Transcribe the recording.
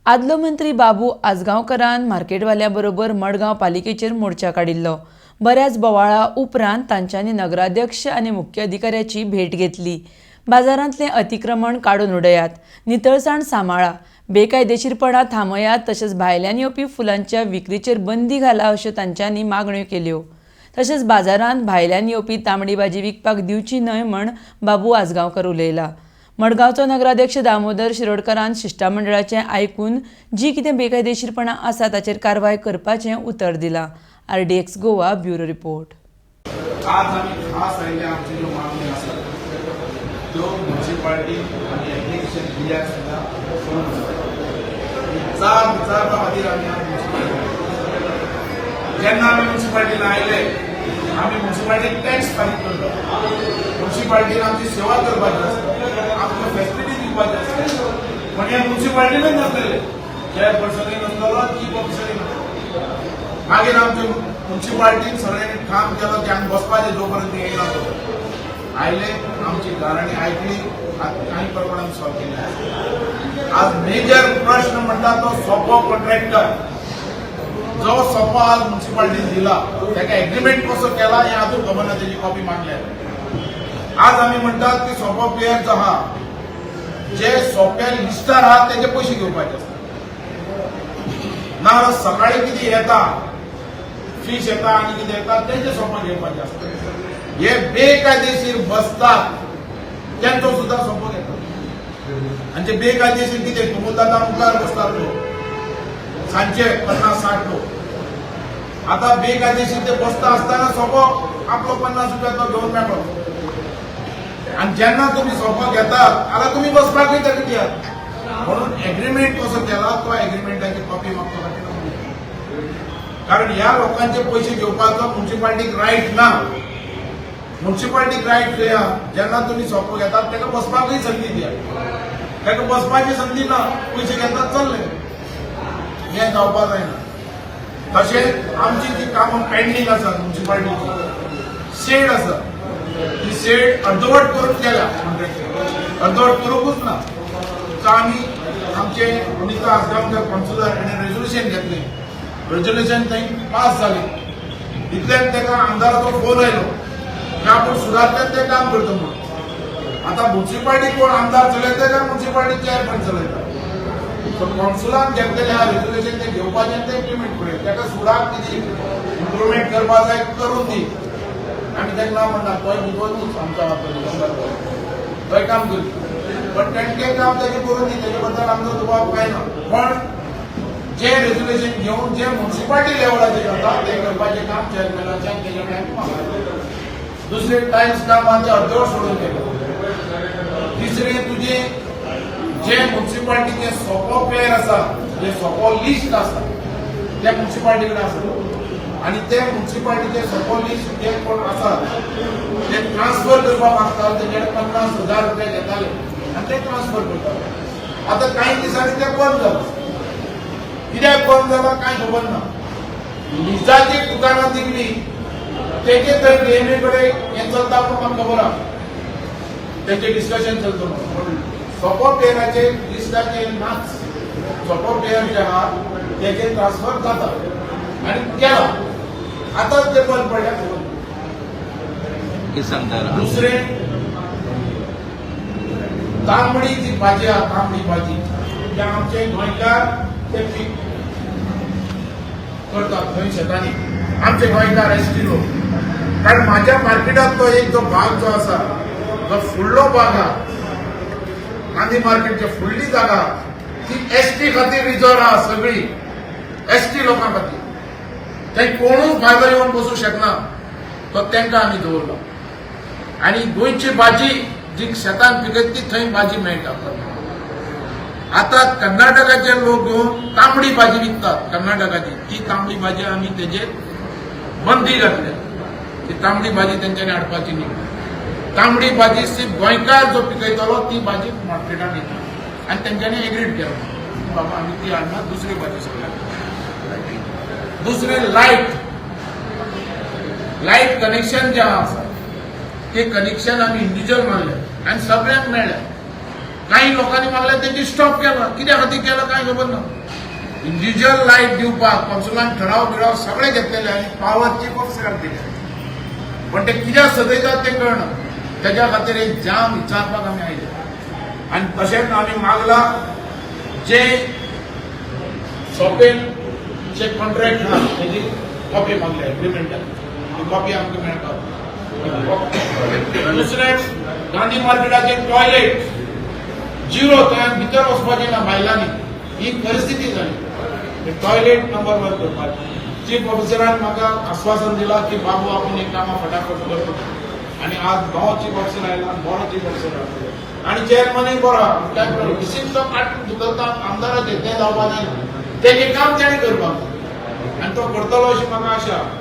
आदलो मंत्री बाबू आजगांवकरान मार्केटवाल्या बरोबर मडगांव पालिकेचेर मोर्चा काडिल्लो. बऱ्याच बोवाळा उपरांत तांच्यांनी नगराध्यक्ष आनी मुख्य अधिकाऱ्याची भेट घेतली. बाजारांतलें अतिक्रमण काडून उडयात, नितळसाण सांबाळा, बेकायदेशीरपणां थांबयात, तशेंच भायल्यान येवपी फुलांच्या विक्रीचेर बंदी घाला अश्यो तांच्यांनी मागण्यो केल्यो. तशेंच बाजारांत भायल्यान येवपी तांबडी भाजी विकपाक दिवची न्हय म्हण बाबू आजगांवकर उलयला. मडगांवचो नगराध्यक्ष दामोदर शिरोडकरान शिश्टमंडळाचें आयकून जी कितें बेकायदेशीरपणां आसा ताचेर कारवाय करपाचें उतर दिलां. RDX Goa, bureau report. आज आमी खास आयिल्ले, आमच्यो ज्यो मागण्यो आसात त्यो म्युन्सिपाल्टी आनी एप्लिकेशन दिल्यार सुद्दां करूंक जाय. जाब विचारपा खातीर आमी आज म्युन्सिपाल्टी. जेन्ना आमी म्युन्सिपाल्टीन आयले, आमी म्युन्सिपाल्टीक टॅक्स फारीक करता. म्युन्सिपाल्टीन आमची सेवा करपाची आसता, आमकां फेसिलिटी दिवपाची आसता. पण हे म्युन्सिपाल्टीनच नासलेले, चेअरपर्सनूय नासलेलो, चीफ ऑफिसरूय नासलो. मागीर आमचे म्युन्सिपाल्टीन सगळ्यांनी ठाम केलो की आमी बसपाचें जो पर्यंत येयना तो. आयले, आमची गाराणी आयकली. आज कांय प्रमाणान सॉल्व केले. आज मेजर प्रश्न म्हणटा तो सोपो कॉन्ट्रॅक्टर. जो सोपो आज म्युन्सिपाल्टीन दिला, ताका एग्रीमेंट कसो केला हें अजून खबर ना. तेजी कॉपी मागल्या. आज आमी म्हणटात की सोपो प्लेयर जो आहा, जे सोप्या लिस्टार आहा, तेजे पयशे घेवपाचे आसता. ना सकाळी कितें येता, फीश येता आनी कितें येता, तेंचे सोपो घेवपाचे आसता. हे बेकायदेशीर बसतात तेंचो सुद्दां सोपो घेतात. आनी जे बेकायदेशीर कितें तुमुलदादा मुखार बसतात लोक, सांजचे 50-60 लोक. आता बेकायदेशीर ते बसता आसतना सोपो आपलो 50 रुपया तो घेवन मेळ्ळो. आनी जेन्ना तुमी सोपो घेतात जाल्यार तुमी बसपाकूय ताका दियात. म्हणून एग्रीमेंट कसो केला तो एग्रीमेंटाची कॉपी मागपा खातीर आमी. कारण ह्या लोकांचे पयशे घेवपाचो म्युन्सिपाल्टीक रायट ना. म्युन्सिपाल्टीक रायट खंय आहा? जेन्ना तुमी सोपो घेतात, ताका बसपाकूय संदी दिया. ताका बसपाची संदी ना, पयशे घेतात, चल्ले. हें जावपा जायना. तशेंच आमची जी कामां पेंडींग आसात, म्युन्सिपाल्टीची शेड आसा, ती शेड अर्दवट करून केल्या कॉन्ट्रॅक्टर. अर्दवट करूंकूच ना. सो आमी आमचे वनिता आजगांवकर कावन्सिलर हाणें रेजोल्युशन घेतलें. रेजोल्युशन थंय पास जालें. इतल्यान ताका आमदाराचो फोन आयलो की आपूण सुरांतल्यान तें काम करता म्हणून. आतां म्युन्सिपाल्टी कोण आमदार चलयता काय म्युन्सिपाल्टी चेअरमॅन चलयता? सो कावन्सिलान घेतलेलें आहा रेजोल्युशन, तें घेवपाचें आनी तें इम्प्लिमेंट करूया. ताका सुडाक कितें इम्प्रुवमेंट करपा जाय, करून दी. आमी ताका ना म्हणना. तोय बुदवंतूच आमच्या बाबतीत, तोय काम करता. पण ताणें तें काम तेजें करून दी, तेजे बद्दल आमचो दुबाव कांय ना. पण जे रेजोल्युशन घेवन जे म्युन्सिपाल्टी लेवलाचेर जाता, तें करपाचें काम चेअरमॅनाचें आनी तेजे कडेन मागता. दुसरें, टायल्स काम आहा तें अर्दवट सोडून गेले. तिसरें, तुजें जे म्युन्सिपाल्टीचे सोपो पेर आसा, जे सोपो लिस्ट आसा, ते म्युन्सिपाल्टी कडेन आसा. आनी ते म्युन्सिपाल्टीचे सोपो लिस्ट जे कोण आसा ते ट्रान्सफर करपाक मागता, तेजे कडेन 50,000 रुपया घेताले आनी ते ट्रान्सफर करताले. आतां कांय दिसांनी ते बंद जालां. कित्याक बंद जाला कांय खबर ना. लिजाची दुकानां दिल्ली, तेजे थंय डीएमए कडेन हें चलता म्हणून म्हाका खबर आहा. तेंचे डिस्कशन चलता म्हणून. सोपो पेराचे लिस्टाचे नाच. सोपो पेर जे आहा तेजे ट्रान्सफर जाता आनी केला. आतां ते बंद पडल्या, खबर ना. कितें सांगता? दुसरें, तांबडी जी भाजी आहा, तांबडी भाजी, ते आमचे गोंयकार ते पीक करतात थंय शेतांनी, आमचे गोंयकार एसटी लोक. कारण माझ्या मार्केटांतलो एक जो भाग जो आसा, जो फुडलो भाग आहा, गांधी मार्केटची फुडली जागा, ती एसटी खातीर रिजर्व आहा. सगळी एसटी लोकां खातीर. थंय कोणूच भायलो येवन बसूंक शकना. तो तांकां आमी दवरलो. आनी गोंयची भाजी जी शेतान पिकयता, ती थंय भाजी मेळटा. आता कर्नाटकाचे लोक घेवन तांबडी भाजी विकतात कर्नाटकाची. ती तांबडी भाजी आमी तेजेर बंदी घातल्या. ती तांबडी भाजी तेंच्यांनी हाडपाची न्ही. तांबडी भाजी सिर्फ गोंयकार जो पिकयतलो ती भाजी मार्केटात येता. आनी तेंच्यांनी एग्रीड केला की बाबा, आमी ती हाडना, दुसरी भाजी सगळ्याक. दुसरें, लायट लायट कनेक्शन जें आसा, ते कनेक्शन आमी इंडिव्हिज्युअल मारले आनी सगळ्यांक मेळ्ळें. काही लोकांनी मागल्या तेंची स्टॉप केला. कित्या खातीर केला कांय खबर ना. इंडिव्हिज्युअल लायट दिवपाक कौन्सिलान ठराव बिराव सगळे घेतलेले आनी पावर चीफ ऑफिसराक दिले, पण ते कित्याक सजयतात ते कळना. तेज्या खातीर एक जाम विचारपाक आमी आयले. आनी तशेंच आमी मागला जे शॉपेन जे कॉन्ट्रॅक्ट आहा तेजी कॉपी मागल्या, एग्रीमेंटाची ती कॉपी आमकां मेळपाक. दुसरें, गांधी मार्केटाचे टॉयलेट झिरो, थंय भितर वचपाचें ना बायलांनी, ही परिस्थिती जाली. टॉयलेट नंबर वन करपाचें. चीफ ऑफिसरान म्हाका आस्वासन दिलां की बाबू, आपूण ही कामां फटाफट करता. आनी आज नवो चीफ ऑफिसर आयला, बरो चीफ ऑफिसर आयला आनी चेअरमॅनूय बरो आहा. काय प्रॉब्लेम विशीं तो काट धुकलता आमदाराचेर, तें जावपा जायना. तेजें काम तेणें करपाक जाय आनी तो करतलो अशी म्हाका आशा आहा.